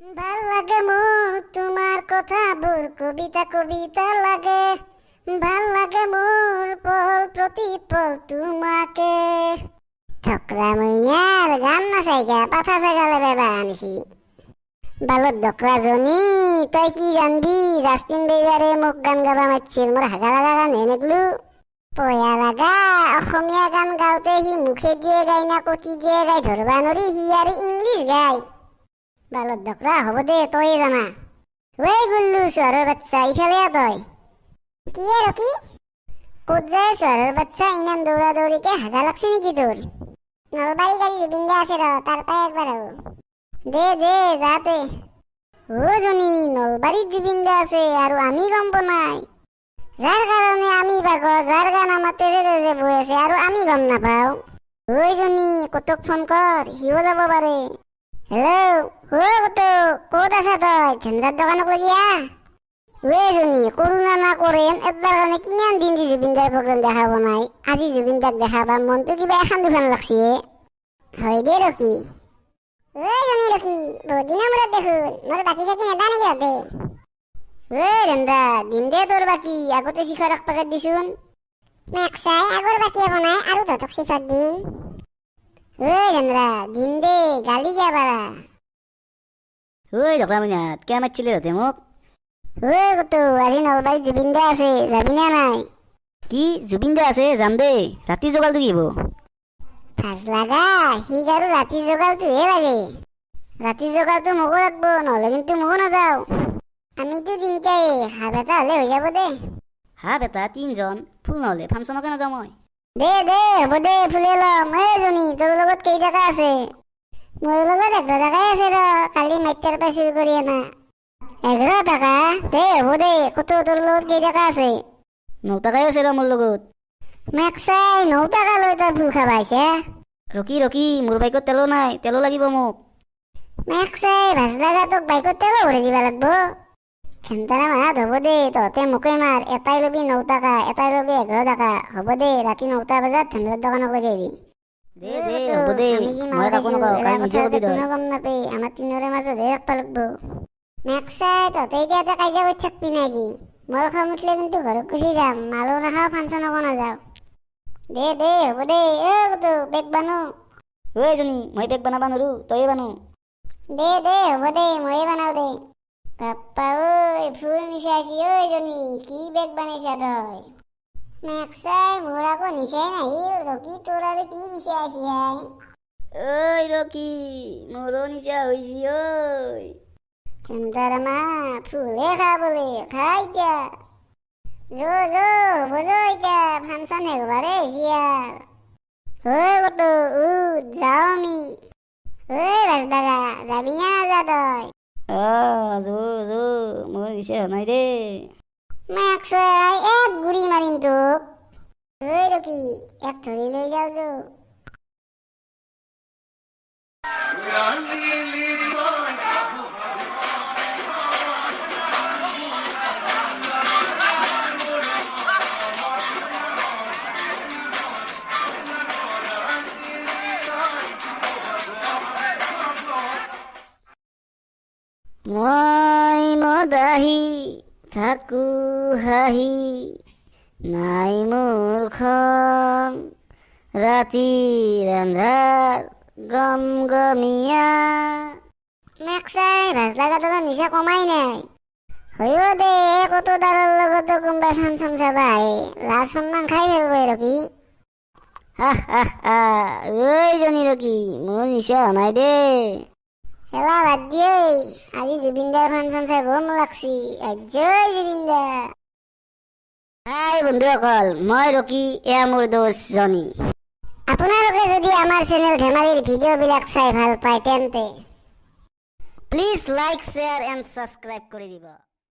ভাল লাগে মোৰ তোমাৰ কথাবোৰ, কবিতা কবিতা লাগে। ভাল লাগে মোৰ পল প্ৰতিপল তোমাকে। থকৰা মইনাৰ গান নাচাইগা পাঠা ছাগালে বেবা আনিছি। বালত ডকৰা জনী, তই কি জানবি? জাষ্টিন বেইবাৰে মোক গান গাবা মাতছিল, মোৰ হাগা লগা গান হে নেগলো। পয়া লগা অসমীয়া গান গাওঁতে সি মুখে দিয়ে গায় না কটি দিয়ে গায় ধৰবা নৰি, সি আৰু ইংলিছ গায়। বালত ডকৰা, হ'ব দে, তয়ে জানা। ঐ গুল্লু চোৱাৰৰ বাচ্চা, ইফালে আহ তই। কি হে ৰকি? ক'ত যায় চোৱাৰৰ বাচ্চা ইমান দৌৰা দৌৰিকে? হাগা লাগছে নেকি তোৰ? নলবাৰীত আজি জুবিন দা আছে ৰ, তাৰ পৰাই একবাৰ আহো। দে দে, যাতে। অ জনী, নলবাৰীত জুবিন দা আছে আৰু আমি গম পোৱা নাই। যাৰ কাৰণে আমি পাগল, যাৰ গান আমাৰ তেজে তেজে বৈ আছে আৰু আমি গম নাপাওঁ। ঐ জনী, কতক ফোন কৰ, সিও যাব পাৰে। হেল্ল' ঐ কতক, ক'ত আছা তই? ধেন্দাৰ দোকানক লাগি আহ। ঐ জনী, কৰোণা না কৰেন একবাৰ কাৰণে কিমান দিন দি জুবিন দাৰ প্ৰগ্ৰেম দেখাব নাই। আজি জুবিন দাক দেখা পাম, মনটো কিবা এখন দুখন লাগছি। হয় দে ৰকি। ঐ জনী ৰকি, বহুত দিনৰ মূৰত দেখোন, মোৰ বাকী চাকি নেদা নেকি তহঁতে? ঐ ৰেন্দা, দিম দে তোৰ বাকী, আগতে শিখৰ এক পেকেট দিচোন। মেক চাই আগৰ বাকী একো নাই আৰু তহঁতক শিখৰ দিম। ঐ ৰেন্দ্ৰা, দিম দে, গালি কিয় পাৰা? ঐ ঢকলা মইনাত, কিয় মাতছিলে তহঁতে মোক? ঐ কতো, আজি নলবাৰীত জুবিন দা আছে, যাবি না নাই? কি, জুবিন দা আছে? যাম দেই। ৰাতি যোগালটো কি হ'ব? ভাজ লাগা সিক আৰু ৰাতি যোগালটোহে লাগে। ৰাতি যোগালটো মোকো লাগব, নহ'লে কিন্তু ময়ো নাযাওঁ। আমিতো তিনিটাই, সাপ এটা হ'লে হৈ যাব দে। হা বেটা, তিনজন ফুল নহ'লে ফাংচনকে নাযাওঁ মই। দে দে, হ'ব দে, ফুলে ল'ম। এই জনী, তোৰ লগত কেইটকা আছে? মোৰ লগত 11 টকাই আছে ৰ, কালি মাইতাৰ পৰা চুৰ কৰি আনা। 11 টকা দে, হ'ব দে। কত, তোৰ লগত কেইটকা আছে? 9 টকাই আছে ৰ মোৰ লগত। মেক চাই 9 টকা লৈ তই ফুল খাবা আহিছে? ৰকি ৰকি, মোৰ বাইকত তেলো নাই, তেলো লাগিব মোক। মেক চাই ভাজ লগা, তোক বাইকত তেলো ভৰি দিব লাগব? ঘেণ্টাৰা মাহাত, হ'ব দে, তহঁতে মোকে মাৰ। এটাই ল'বি 9 টকা, এটাই ল'বি 11 টকা। হ'ব দে, ৰাতি 9টা বজাত ধেন্দ্ৰৰ দোকানক লৈ আহিবি। দে দে, হ'ব দে, মই কাকো নকওঁ, কালি নিজে কবি তই। কোনো গম নাপায়, আমাৰ তিনিৰে মাজতহে ৰাখবা লাগব। মেক চাই তহঁতে এতিয়া এটা কাজিয়া কৰি থাকবি নেকি? মোৰ খং উঠিলে কিন্তু ঘৰত গুচি যাম, মালো নাখাওঁ, ফাংচনকো নাযাওঁ। দে দে, হ'ব দে। এ কতো, বেগ বানো। ঐ জনী, মই বেগ বনাব নোৱাৰো, তয়ে বানো। দে দে, হ'ব দে, ময়ে বানাও দে। বাপ্পা ঐ, ফুল নিচা আছি। ঐ জনী, কি বেগ বানাইছা তই? মেক চাই মোৰ আকৌ নিচাই নাহিল। ৰকি, তোৰ আৰু কি নিচা আছি হাই? ঐ ৰকি, মোৰো নিচা হৈছি ঐ। মা, ফুলে খা বোলে, খা এতিয়া। যো যো, হ'ব যো, এতিয়া ফাংচন শেষ হ'বাৰে হৈছে আৰু। ঐ কতো, উঠ, যাওঁ আমি। ঐ বাজদাদা, যাবি না নাযা তই? যো যো, মোৰ নিচা হোৱা নাই দেই। মাক চাই এক গুৰি মাৰিম তোক। ঐ ৰকি, এক ধৰি লৈ যাওঁ যো। মই মদাহি থাকো হাঁহি, নাই মোৰ খং, ৰাতিৰ আন্ধাৰ গম গমীয়া। মেক চাই ভাজ লগা দাদা নিচা কমাই নাই। হয়ো দে, কত দাৰৰ লগতো কোনোবাই ফাংচন চাবা আহে, লাজ সন্মান খাই ফেলব ৰকি। হা হা হা, ঐ জনী ৰকি, মোৰ নিচা হোৱা নাই দেই। হেলা বাদ দিয়ে, আজি জুবিন দাৰ ফাংচন চাই বৰ লাগছি। জয় জুবিন দা। হাই বন্ধুসকল, মই ৰকি, এয়া মোৰ দোস্ত জনী। আপোনালোকে যদি আমাৰ চেনেল ধেমালিৰ ভিডিঅ'বিলাক চাই ভাল পায়, তেন্তে please like, share and subscribe কৰি দিব।